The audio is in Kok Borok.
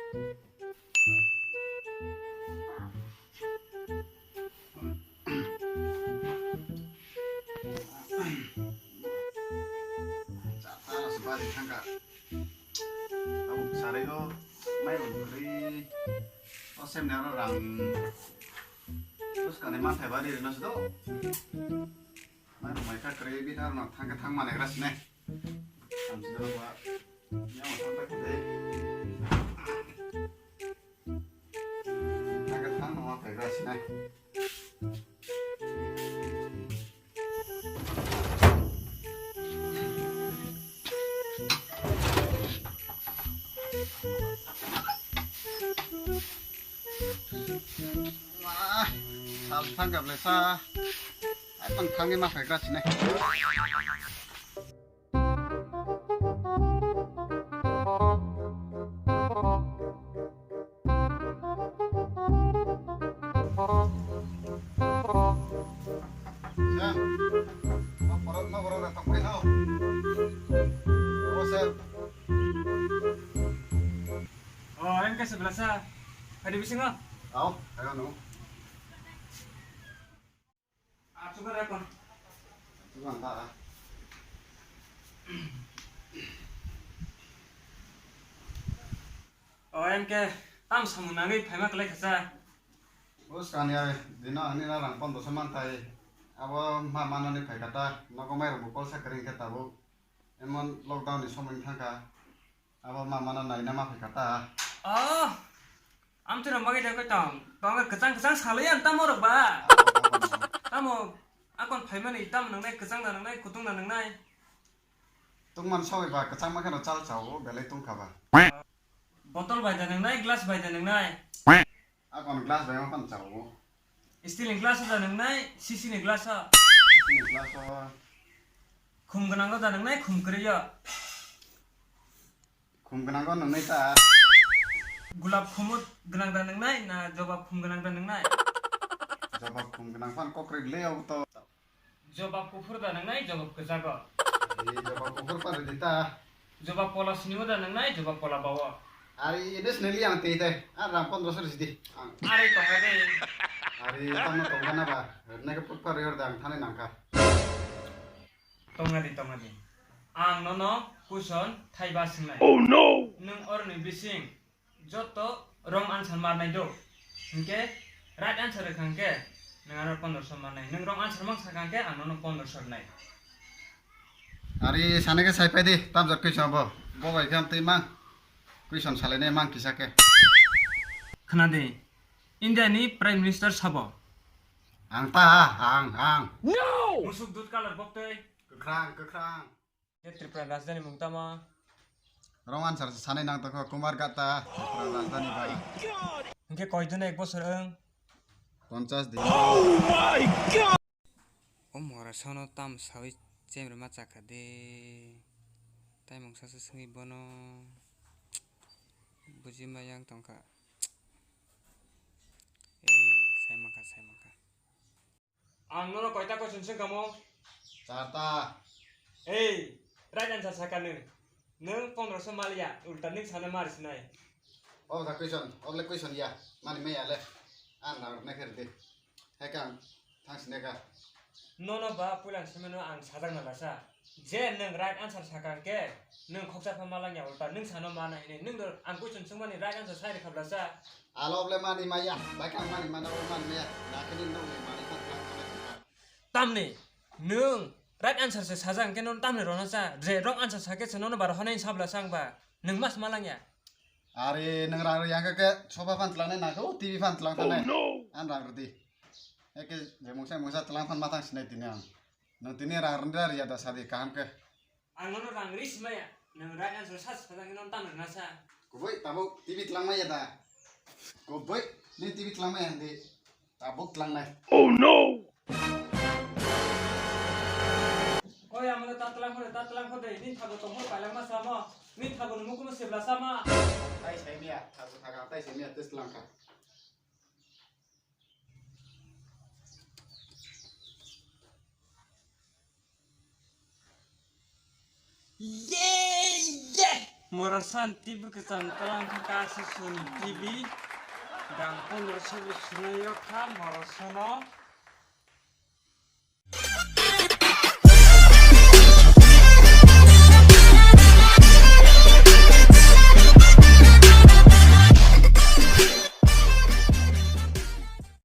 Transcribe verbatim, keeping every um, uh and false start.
Chata se bari thangka. Tabuk sarai o mai rok kwrwi. O semni aro rang. Bwskangni manthai bari rwna se do. Mai rok mai kha kwrwi bini aro no thangkhe thang manai gra sine. Ang se do ba. Yang thang ta kwrwi. Thangkhe thang no manthai gra sine. Wah, sal thang gable sa. Ai pang thang ma phai gra sine. Oh, em ke sebelah sa. Ada bising ah? Au, ayo no. Achukar ekon. Chuban ta. O, em ke tam samung nangwi phaima kwlai kha sa. Bwskangni ai dino ani na rang pondro so manthai. Abo ma manani phai kha ta. Nogo mai rok bo kol sa kwrwi khe tabuk. Emon lockdown ni somoi thang kha. Abo ma mana naina ma phai kha ta. Oh, amtwi rok bagwi da koi tong. Tong kwchang kwchang salai ang tamo rok ba. Tamo akon phaimani tamo nangnai, kwchang da nangnai, kutung da nangnai. Tungman soi ba kwchang ma kheno chal chao belai tong kha ba. Botol bai da nangnai, glass bai da nangnai. Akon glass bai ma phan chao. Steel ni glass o da nangnai, sisi ni glass o. Sisi ni glass o. Khum gwnang o da nangnai, khum kwrwi o. Khum gwnang o nangnai ta. Gulab khum o gwnang da nangnai, na jobab khum gwnang da nangnai? Jobab khum gwnang phan kok rwgwlai o to. Jobab kuphur da nangnai, jobab kwchak o. Ee, jobab kuphur phan rwdi ta. Jobab pola sini o da nangnai, jobab pola ba o. Ari ini sini liang tei tei. Ah, rang pondro so rwdi. Ang. Ari tonga de. Ari tamo tonga na ba. Rwna khe putpa ryor da ang thani nangkha. Tonga di, tonga di. Ang nono question thaiba swngnai. Oh no! Nwng oroni bising joto wrong answer marnai do. Hinkhe right answer rwkha hinkhe nwng ano pondro so marnai. Nwng wrong answer mang sakha hinkhe ang nono pondro so rwnai. Ari sani khe sai phai di, tamjak question bo. Bo bai khe amtwi mang. Question salainai mang kisa khe. Khna di. India ni Prime Minister sabo? Ang ta, ang, ang. No! Musuk dud colour boktwi. Kwkhrang, kwkhrang. Khe Tripura rajdhani mung tamo? Wrong answer sanai nang tokho, Kumar Gatta, Tripura rajdhani ba. Hinkhe koidon ek bosor wng? Ponchas din. Oh my God! O mora sono tam sawi chemrima chakha de. Tai mungsa se swngwi bono buji maya wng tongkha. Ei, sai mankha, sai mankha. Ang nono koita question swng kamo? Charta. Ei, right answer saka nwng. Nwng pondro so maliya, ulta nwng sana mar sinai. Obo da question, obo le question ya. Mani maya le. Ang rang rwna khe rwdi. Hai kang, thang sine ka. Nono ba puila ang simano ang sajak na lasa. Je nwng right answer saka hwnkhe, nwng khoksa pha malangya ulta, nwng sano mana hinwi, nwng do ang question swngmani right answer sai rwkha blasa. Alo obo le mani maya, bai kang mani mana, obo mani maya, dakhe ni nwng ni mani kha klang kha. Tamni, nwng right answer se sajak hwnkhe nono tamni rwna cha, je wrong answer sakhe se nono baro hwnwi sa blasa ang ba, nwng mas malangya. Are nwng rang rwya hwnkhe khe sofa phan tlangnai nangkhe, o T V phan tlang thanai. Oh no! Ang rang rwdi. Eke je mungsa mungsa tlang phan ma thang sinai tini ang. Nwng tini rang rwna rwya da sadi kaham khe. Ang nono rang ri simaya. Nwng right answer sa sajak hwnkhe nono tamni rwna cha. Kubui tabuk T V tlang maya da. Kubui ni T V tlang maya hindi. Tabuk tlangnai. Oh no! Koi amano ta tlang khode, ta tlang khode, ni thago tongmo pailangma samo, ni thago ni mukumu sebla sama. Tai saimia, thago thaga, tai saimia, tes tlang kha. Ye, ye! Morasani T V kwcham twlang kha, Kashi Soni T V. Dang pondro so bo sunai yo kha, morosono.